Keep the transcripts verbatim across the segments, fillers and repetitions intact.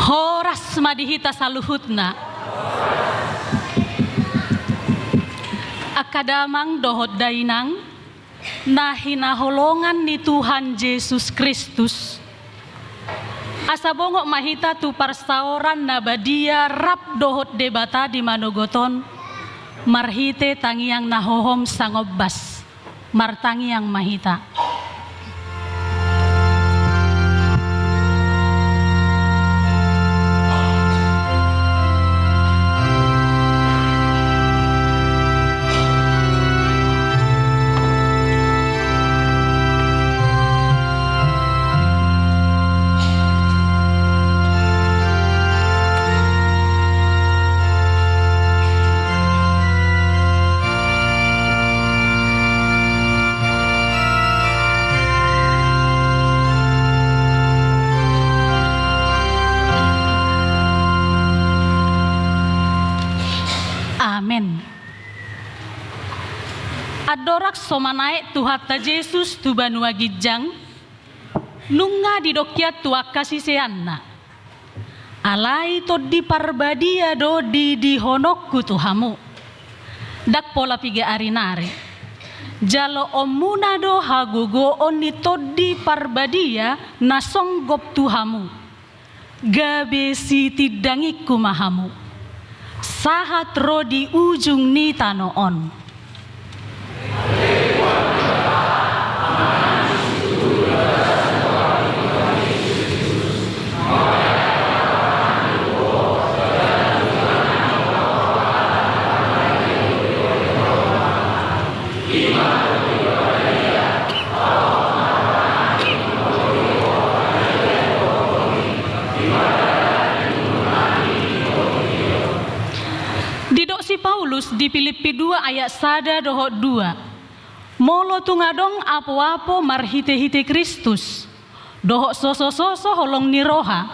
Horas ma di hita saluhutna. Angka damang dohot dainang na hinaholongan ni Tuhan Jesus Kristus. Asa bongot ma hita tu parsaoran na badia rap dohot Debata di manogot on, marhite tangiang na hohom sangombas. Martangiang ma hita. Amen. Andorang so manaek Tuhanta Jesus tu banua ginjang, nunga didok Ia tu angka siseanna: Alai Tondi Parbadia do didihononku tu hamu. Ndang pola piga ari nari. Jaloonmuna do hagogoon ni Tondi Parbadia na songgop tu hamu, gabe sitindangingku ma hamu, sahat ro di ujung ni tano on. Didok si Paulus di Pilippi dua ayat sada dohot dua: Molo tung adong apoapo marhitehite Kristus, dohot sosososo holong ni roha,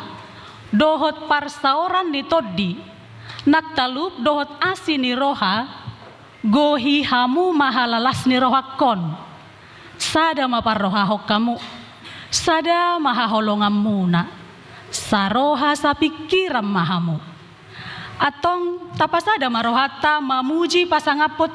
dohot parsaoran ni Tondi, nang talup dohot asi ni roha, gohi hamu ma halalas ni rohangkon. Sada ma parrohahon hamu, sada ma haholonganmuna, saroha sapingkiran ma hamu. Antong tapasada ma rohanta mamuji pasangaphon